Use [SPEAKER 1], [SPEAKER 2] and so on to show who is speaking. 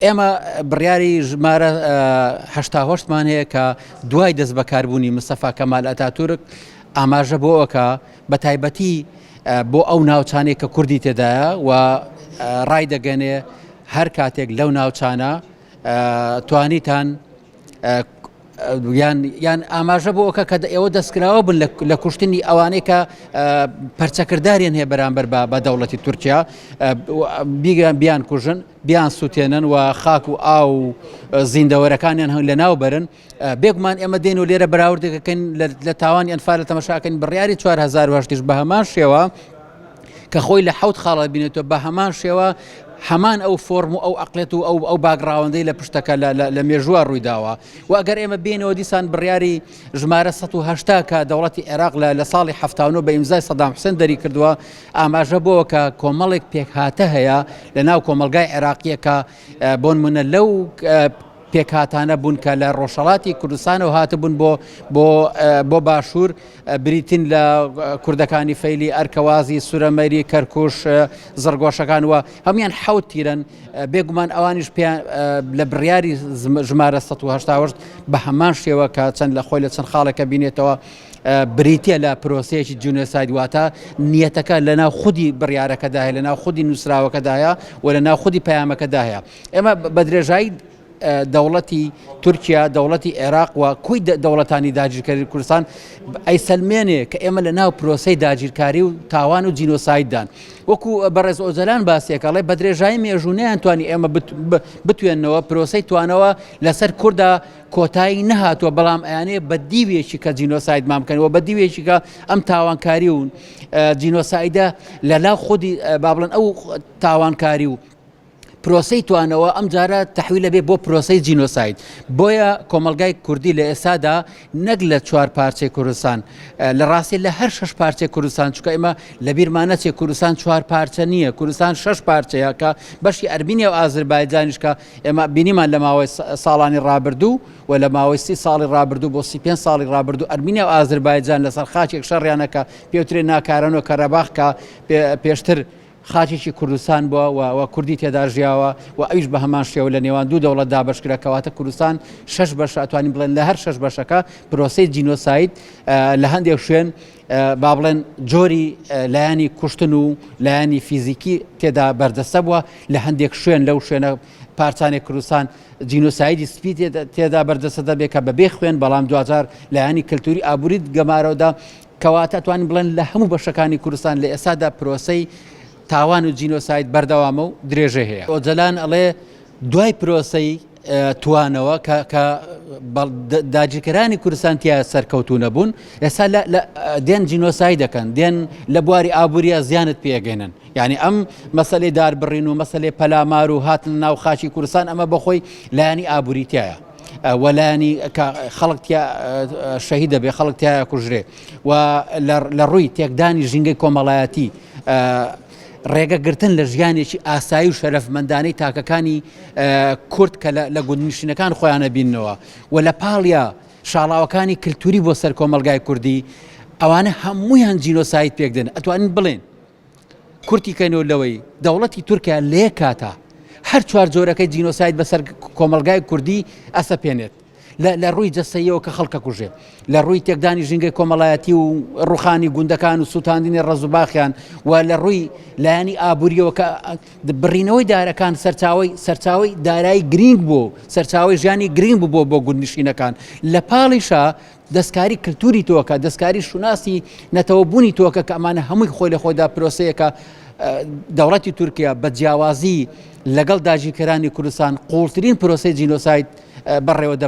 [SPEAKER 1] ئێمە بڕیاری ژمارە 88 مان هەیە کە دوای دەست بەکاربوونی مستەفا کەمال ئەتاتورک ئاماژە بۆ ئەوکە بە تایبەتی بۆ ئەو ناوچانەی کە کوردی تێدایە و ڕای دەگەنێ هەر کاتێک لەو ناوچانە توانیتان یان یان ئاماژە بۆ ئەوکە کە ئێوە دەستکراوە بن لە کوشتنی ئەوانەی کە پەرچەکرداریان هەیە بەرامبەر بە بە دەوڵەتی تورکیا بیگەن بیان کوژن بیان سووتێنن و خاک و ئاو و زیندەوەرەکانیان هەن لە ناو بەرن بێگومان ئێمە دێن و لێرە بەراوردێکەکەین لە تاوانی ئەنفال لە تەمەشاکەین بڕیاری 4000 بە هەمان شێوە کە خۆی لە حەوت خاڵە بینێتەوە بە هەمان شێوە هەمان ئەو فۆرم و ئەو ئەقلێت و ئەو ئەو background ەی لە پشتەکە لە مێژووە ڕوویداوە و ئەگەر ئێمە بینەوە دیسان بڕیاری ژمارە 1970 کە دەوڵەتی عێراق لە لە ساڵی 79 بە ئیمزای سەدام حوسێن دەری کردووە ئاماژە بۆ کە کۆمەڵێک پێکهاتە هەیە لە ناو کۆمەلگای عێراقیەکە بۆن منە لەو پێکهاتانە بوون کە لە ڕۆژهەڵاتی کوردستانەوە هاتبوون بۆ بۆ بۆ باشوور بریتین لە کوردەکانی فەیلی ئەرکەوازی سورەمەری کەرکوش زڕگۆشەکان و هەموان حەوت تیرەن بێگومان ئەوانیش پێیان لە بڕیاری ژمارە 1970 بە هەمان شێوە کە چەند لە خۆی لە چەند خاڵێکە بینێتەوە بریتە لە پرۆسەیەکی جینۆساید واتە نیەتەکە لە ناو خودی بڕیارەکەدا هەیە لە ناو خودی نووسراوەکەدایە و لە ناو خودی پەیامەکەدا هەیە ئێمە بە درێژایی دەوڵەتی تورکیا، دەوڵەتی عێراق و کۆی دەوڵەتانی داگیرکەری کوردستان ئەیسەلمێنێ کە ئێمە لە ناو پرۆسەی داگیرکاری و تاوان و جینۆسایددان. وەکو بەڕێز ئۆجەلان باسیەکە ئەڵێ بە درێژایی مێژوو نەیانتوانی ئێمە بتوێنەوە پرۆسەی توانەوە لەسەر کووردا کۆتایی نەهاتووە بەڵام ئەیانێ بە دیوێکی کە جینۆسایدمان بکەن و بە دیوێکی کە ئەم تاوانکاری و جینۆسایدە لە لاو خودی با بڵێن ئەو تاوانکاری و پرۆسەی توانەوە ئەمجارە تەحویل ئەبێ بۆ پرۆسەی جینۆساید بۆیە کۆمەڵگای کوردی لە ئێستادا نەک لە چوار پارچەی کوردستان لە ڕاستی لە هەر شەش پارچەی کوردستان چونکە ئێمە لە بیرمان نەچێ کوردستان چوار پارچە نییە کوردستان شەش پارچەیە کە بەشی ئەرمینیا و ئازربایجانیش کە ئێمە بینیمان لە ماوەی ساڵانی ڕابردوو و لە ماوەی سی ساڵی ڕابردوو بۆ سی پێنج ساڵی ڕابردوو ئەرمینیا و ئازربایجان لەسەر خاکێک شەڕیانە کە پێوترێ ناکارەنۆ کەرەباخ کە پێشتر خاکێکی کوردستان بووە و و کوردی تێدا ژیاوە و ئەویش بە هەمان شێوە لە نێوان دوو دەوڵەت دابەش کرا کەواتە کوردستان شەش بەشە ئەتوانین بڵێن لە هەر شەش بەشەکە پرۆسەی جینۆساید لە هەندێک شوێن با بڵێن جۆری لایەنی کوشتن و لایەنی فیزیکی تێدا بەردەستە بووە لە هەندێک شوێن لەو شوێنە پارچانێک کوردستان جینۆسایدی سپی تێدا بەردەستە دەبێت کە بەبێ خوێن بەڵام دواجار لایەنی کەلتوری ئابووری گەمارەوەدا کەواتە ئەتوانین بڵێن لە هەموو بەشەکانی کوردستان لە ئێستادا پرۆسەی تاوان و جینۆساید بەردەوامە و درێژەی هەیە. ئۆجەلان ئەڵێ دوای پرۆسەی توانەوە کە کە داگیرکەرانی کوردستان تیا سەرکەوتوو نەبوون ئێستا دێن جینۆساید دەکەن دێن لە بواری ئابووریە زیانت پێگەێنن یعنی ئەم مەسلەی داربڕین و مەسلەی پەلامار و هاتن ناو خاکی کوردستان ئەمە بەخۆی لایەنی ئابووری تایە. و لایەنی کە خەڵک تیا شەهید دەبێ خەڵک تیا کوژرێ و لە ڕووی تێکدانی ژینگەی کۆمەڵایەتی ڕێگە گرتن لە ژیانێکی ئاسایی و شەرەفمەندانەی تاکەکانی کورد کە لە گوندنشینەکان خۆیانە بینەوە و لە پاڵیا شاڵاوەکانی کللتوری بۆ سەر کۆمەلگای کوردی ئەوانە هەمویان جینۆساید پێک دێن ئەتوانین بڵێن کورتی کەینەوە لەوەی دەوڵەتی تورکیا لە یەک کاتا هەر چوار جۆرەکەی جینۆساید بەسەر کۆمەڵگای کوردی ئەسەپێنێت لە ڕووی جەستەیەوە کە خەڵکە کوژێ لە ڕووی تێکدانی ژینگەی کۆمەڵایەتی و ڕوخانی گوندەکان و سووتاندنی ڕەز و باخیان و لە ڕووی لایەنی ئابووریەوە کە بڕینەوەی دارەکان سەرچاوی سەرچاوی دارایی گرنگ بوو سەرچاوی ژیانی گرنگ بوو بۆ گوندنشینەکان لە پاڵیشا دەستکاری کلتوری تۆکە، دەستکاری شوناسی نەتەوە بوونی تۆکە کە ئەمانە هەمووی خۆی لە خۆیدا پرۆسەیەکە دەوڵەتی تورکیا بە جیاوازی لەگەڵ داگیرکەرانی کوردستان قوڵترین پرۆسەی جینۆساید بەڕێوە دەبات.